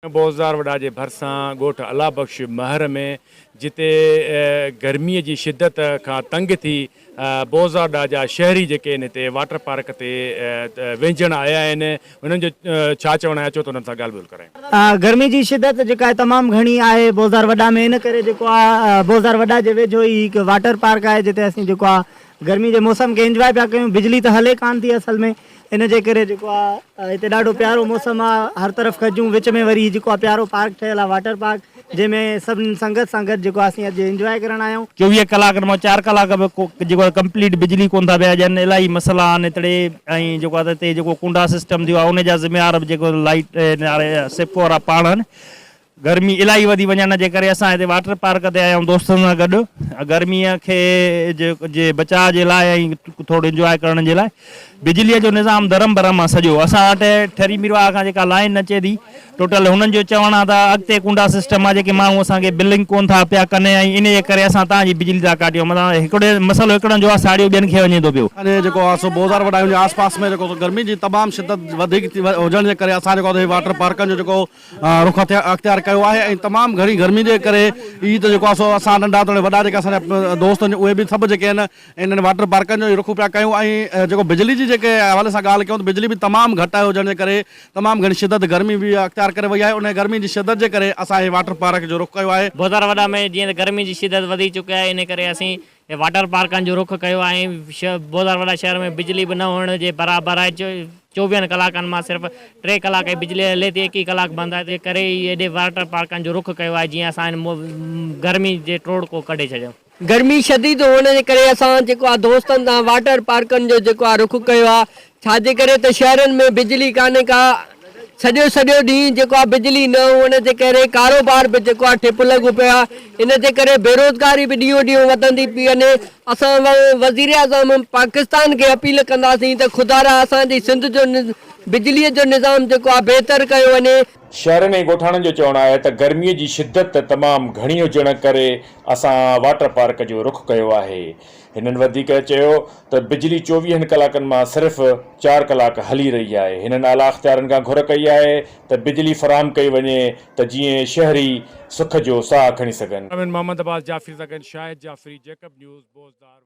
بوزدار وڏا جي ڀرسان ڳوٺ الله بخش مهر ۾ جتي گرمي جي شدت کان تنگ ٿي بوزدار وڏا جا شهري جيڪي آهن هتي واٽر پارڪ تي وهنجڻ آيا آهن انهن جو ڇا چوڻ آهي اچو ته انهن سان ڳالهه ٻولهه ڪرايون. گرمي جي شدت جيڪا آهي تمام گهڻي آهي بوزدار وڏا ۾ ان ڪري جيڪو آهي بوزدار وڏا جي ويجهو ئي هڪ واٽر پارڪ آهي جتي اسين جيڪو آهي گرمي جي موسم کي انجواء پيا ڪيون بجلي ته هلي ڪانه ٿي اصل ۾ ان جي ڪري جيڪو آ هتي ڏاڍو پيارو موسم آ هر طرف کجون وچ ۾ وري جيڪو آ پيارو پارڪ ٺهيل آ واٽر پارڪ جنهن ۾ سڀني سنگت سان گڏ جيڪو آ اسين اڄ انجواء ڪرڻ آيا آهيون. 24 ڪلاڪن مان چار ڪلاڪ به جيڪو آ ڪمپليٽ بجلي ڪون ٿا پيا ڏين الاهي مسئلا آهن هتڙي ۽ جيڪو آ ته هتي جيڪو ڪونڊا سسٽم ٿيو آ ان جا ذميوار به جيڪو لائيٽ سيپڪو وارا پاڻ آهن گرمي الاهي وڌي وڃڻ جي ڪري اسان هتي واٽر پارڪ تي آيا آهيون دوستن سان گڏ گرمي کي جي بچاء جي لاء ۽ ٿورو انجواء ڪرڻ جي لاء بجلي جو نظام درم برهم آهي سڄو اسان وٽ ٺري ميرواهه کان جيڪا لائين اچي ٿي ٽوٽل هنن جو چوڻ آهي ته اڳتي ڪونڊا سسٽم آهي جيڪي ماڻهو اسان کي بلنگ ڪون ٿا پيا ڪن ۽ ان جي ڪري اسان تان جي بجلي ٿا ڪاٽيون مطلب هڪڙي مسئلو هڪڙن جو آهي ساڙيو ٻين کي وڃي ٿو پيو. اسان جي جيڪو آهي سو بوزار وڏا ان جي آس پاس ۾ جيڪو سو گرمي جي تمام شدت وڌيڪ هجڻ جي ڪري اسان جيڪو آهي واٽر پارڪن جو جيڪو رخ اختيار ڪيو آهي ۽ تمام گهڻي گرمي جي ڪري ئي ته جيڪو آهي سو اسان ننڍا توڙي وڏا جيڪي اسان جا دوست آهن اهي به سڀ جيڪي آهن انهن واٽر پارڪن جو ئي رخ پيا ڪيون ۽ جيڪو بجلي جي جيڪي حوالي سان ڳالهه ڪيون ته بجلي به تمام گهٽ آهي هجڻ جي ڪري تمام گهڻي شدت گرمي به اختيار ڪري وئي آهي ان گرمي جي شدت جي ڪري اسان هي واٽر پارڪ جو رخ ڪيو آهي. بوزار وڏا ۾ جيئن ته گرمي جي شدت وڌي چڪي آهي ان ڪري اسين واٽر پارڪن جو رخ ڪيو آهي ۽ بوزار وڏا شهر ۾ بجلي به نه هئڻ جي برابر آهي چوويهن ڪلاڪن مان صرف ٽي ڪلاڪ ئي بجلي هلي ٿي ايڪيهه ڪلاڪ بند آهي تنهن ڪري ئي ايڏي واٽر پارڪن جو رخ ڪيو آهي جيئن اسان هن گرمي جي ٽوڙڪو ڪڍي ڇڏيون. گرمي شديد هئڻ جي ڪري اسان جيڪو آهي دوستن سان واٽر پارڪن جو جيڪو آهي رخ ڪيو آهي ڇا جي ڪري ته شهرن ۾ بجلي ڪانهي ڪا سڄو سڄو ڏينهن جيڪو آهي بجلي نه هئڻ جي ڪري ڪاروبار به جيڪو آهي ٺپ لڳو پيو آهي ان جي ڪري بيروزگاري به ڏينهون ڏينهن وڌندي پئي وڃي اسان وزيراعظم پاڪستان کي اپيل ڪنداسين ته خدارا اسان جي سنڌ جو بجلي جو نظام جيڪو آهي بهتر ڪيو وڃي. شهرين ۽ ڳوٺاڻن جو چوڻ آهي ته گرمي جي شدت تمام گهڻي هجڻ ڪري اسان واٽر پارڪ جو رخ ڪيو آهي. هنن وڌيڪ چيو ته بجلي چوويهن ڪلاڪن مان صرف چار ڪلاڪ هلي رهي آهي. هنن اعليٰ اختيارين کان گهر ڪئي آهي ته بجلي فراهم ڪئي وڃي ته جيئن شهري سک جو ساهه کڻي سگهن. محمد عباس جعفري سان گڏ شاهد جعفري، جيڪب نيوز، بوزدار.